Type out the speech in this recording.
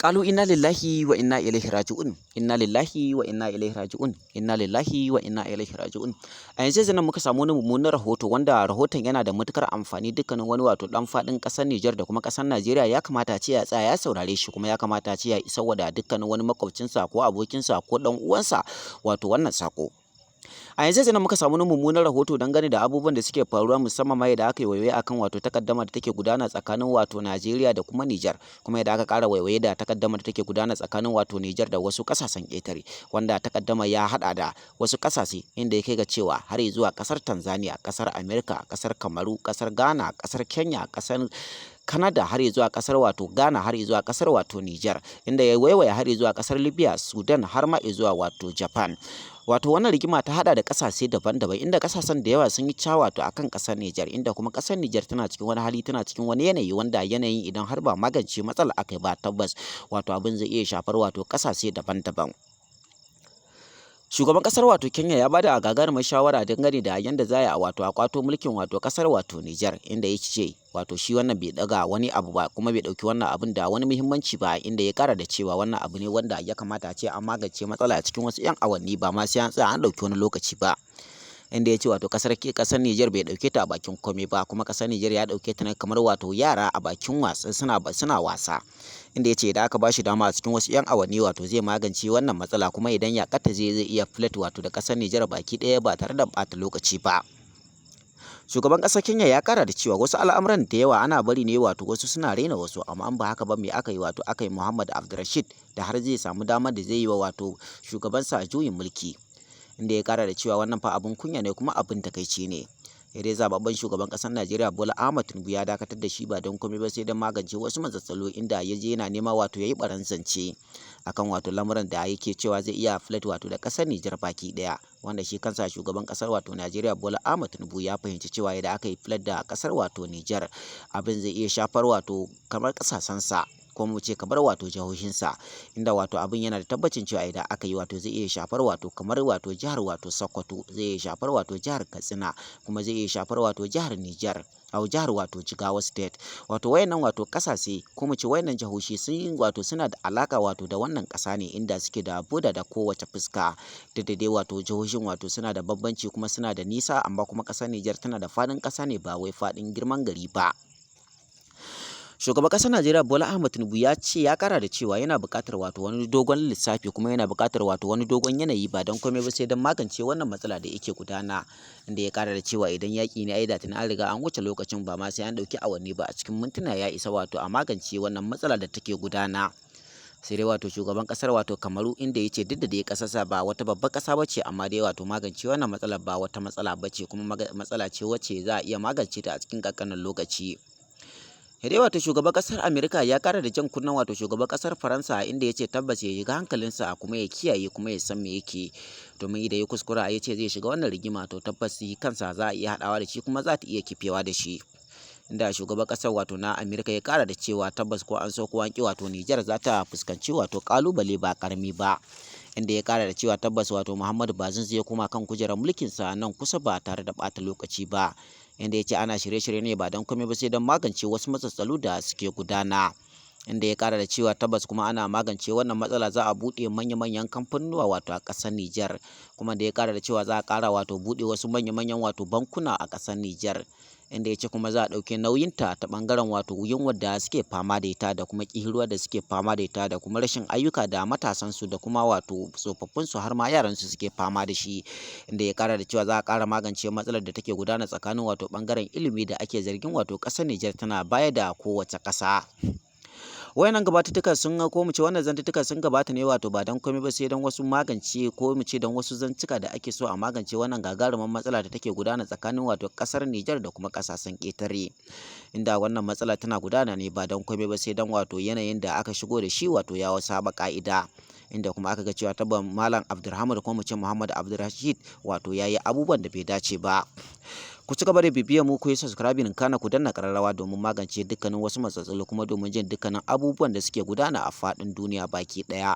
Qalu inna lillahi wa inna ilaihi raji'un. Inna lillahi wa inna ilaihi raji'un. Inna lillahi wa inna ilaihi raji'un. A yanzu yanzu nan muka samu wani mummunan rahoto, wanda rahoton yana da matukar amfani. Dukkanin wani wato dan fadin kasar Nijar da kuma kasar Najeriya ya kamata a ce ya tsaya ya saurare shi, kuma ya kamata a ce ya isa wa da dukkanin wani makwabcinsa ko abokinsa ko dan uwansa wato wannan sako. A yanzu yanzu nan muka samu wani mummunan rahoto dangane da abubuwan da suke faruwa, musamman ma yadda aka yi waiwaye akan wato takaddama da take gudana tsakanin wato Najeriya da kuma Nijar, kuma yadda aka ƙara waiwaye da takaddama da take gudana tsakanin wato Nijar da wasu ƙasashen ƙetare, wanda takaddama ya haɗa da wasu ƙasashe, inda ya kai ga cewa har zuwa ƙasar Tanzania, ƙasar Amerika, ƙasar Kamaru, ƙasar Ghana, ƙasar Kenya, ƙasar Canada, har zuwa ƙasar wato Ghana, har zuwa ƙasar wato Nijar, inda ya waiwaya har zuwa ƙasar Libya, Sudan, har ma zuwa wato Japan. Wato wannan rigima ta hada da kasashe daban-daban, inda kasashen da yawa sun yi ca wato akan kasar Nijar, inda kuma kasar Nijar tana cikin wani hali, tana cikin wani yanayi, wanda yanayin idan har ba magance matsala akai ba, tabbas wato abin zai iya shafar wato kasashe daban-daban. Shugaban kasar wato Kenya ya bada gagarumar shawara dangane da yanda za a wato a kwato mulkin wato kasar wato Nijar, inda ya ce wato shi wannan bai daga wani abu ba, kuma bai dauki wannan abun da wani muhimmanci ba, inda ya kara da cewa wannan abu ne wanda ya kamata a ce an magance matsala a cikin wasu 'yan awanni, ba ma sai an tsaya an dauki wani lokaci ba, inda ya ce wato kasar Nijar bai dauke ta a bakin komai ba, kuma kasar Nijar ya dauke ta ne kamar wato yara a bakin wasa suna wasa, inda ya ce idan aka bashi dama, a cikin wasu 'yan awanni wato zai magance wannan matsala, kuma idan ya kata zai iya flat wato da kasar Nijar baki ɗaya ba tare da ɓata lokaci ba. Shugaban ƙasar Kenya ya kara da cewa wasu al'amuran da yawa ana bari ne wato wasu suna raina wasu, amma an ba haka ba, me aka yi wato aka yi Muhammad Abdulrashid da har zai samu damar da zai yi wa wato shugabansa juyin mulki? Inda ya kara da cewa wannan fa abun kunya ne kuma abin takaici ne. Dai zababben shugaban ƙasar Najeriya Bola Ahmed Tinubu ya dakatar da shi ba don komai ba sai don magance wasu matsaloli, inda ya je yana nema wato ya yi baran zance akan wato lamuran da yake cewa zai iya flat wato da ƙasar Nijar baki ɗaya, wanda shi kansa shugaban ƙasar wato Najeriya Bola Ahmed Tinubu ya fahimci cewa idan aka yi flat da ƙasar wato Nijar, abin zai iya shafar wato kamar ƙasashensa, ko mu ce kamar wato jihohinsa, inda wato abin yana da tabbacin cewa idan aka yi wato zai iya shafar wato kamar wato jihar wato Sokoto, zai iya shafar wato jihar Katsina, kuma zai iya shafar wato jihar Nijar, a jihar wato Jigawa State. Wato wayannan wato kasashe, ko mu ce wayannan jihohi, sun wato suna da alaka wato da wannan kasa ne, inda suke da boda da kowace fuska. Duk da dai wato jihohin wato suna da bambanci kuma suna da nisa, amma kuma kasar Nijar tana da faɗin ƙasa ne, ba wai faɗin girman gari ba. Shugaban ƙasar Najeriya Bola Ahmed Tinubu ya ce, ya kara da cewa yana buƙatar wato wani dogon lissafi, kuma yana buƙatar wato wani dogon yanayi, ba don komai ba sai don magance wannan matsala da yake gudana, inda ya kara da cewa idan yaƙi ne, ai da tuni an riga an wuce lokacin, ba ma sai an ɗauki awanni ba, a cikin mintuna ya isa wato a magance wannan matsala da take gudana. Sai dai wato shugaban kasar wato Kamaru, inda ya ce duk da dai kasarsa ba wata babbar kasa ba ce, amma dai wato magance wannan matsalar ba wata matsala ba ce, kuma matsala ce wacce za a iya magance ta a cikin ƙanƙanin lokaci. Dai wato shugaban kasar Amerika ya kara da jan kunnen wato shugaban kasar Faransa, inda ya ce tabbas ya shiga hankalinsa kuma ya kiyaye kuma ya san me yake, domin idan ya kuskura ya ce zai shiga wannan rigima, to tabbas kansa za a iya haɗawa da shi kuma za ta iya kifewa da shi, inda shugaban kasar wato na Amerika ya kara da cewa tabbas ko an so ko an ki, wato Nijar za ta fuskanci wato kalubale ba karami ba, inda ya kara da cewa tabbas wato Muhammadu Bazoum zai koma kan kujerar mulkinsa nan kusa ba tare da bata lokaci ba, inda ya ce ana shirye-shirye ne ba don komai ba sai don magance wasu matsatsalu da suke gudana, inda ya kara da cewa tabbas kuma ana magance wannan matsala, za a buɗe manya-manyan kamfanuwa wato a ƙasar Nijar, kuma da ya kara da cewa za a ƙara wato buɗe wasu manya-manyan wato bankuna a ƙasar Nijar, inda ya ce kuma za a ɗauki nauyinta ta ɓangaren wato yunwar da suke fama da ita, da kuma ƙihirwar da suke fama da ita, da kuma rashin ayyuka da matasansu da kuma wato tsofaffinsu har ma yaransu suke fama da shi, inda ya ƙara da cewa za a ƙara magance matsalar da take gudana tsakanin wato ɓangaren ilimi da ake zargin wato ƙasar Nijar tana baya da kowace ƙasa. Wayannan gabatattuka sun, ko mu ce wannan zantuttuka sun gabata ne wato ba don komai ba sai don wasu magance, ko mu ce don wasu zantuka da ake so a magance wannan gagarumin matsala da take gudana tsakanin wato kasar Nijar da kuma kasashen ƙetare, inda wannan matsala tana gudana ne ba don komai ba sai don wato yanayin da aka shigo da shi wato ya saba ka'ida, inda kuma aka ga cewa tabban Malam Abdulrahman, ko mu ce Muhammad Abdulrashid, wato yayi abubuwan da bai dace ba. Ku ci gaba da bibiyar mu, ku yi subscribing, kana ku danna kararrawa domin magance dukkanin wasu matsaloli, kuma domin jin dukkanin abubuwan da suke gudana a faɗin duniya baki ɗaya.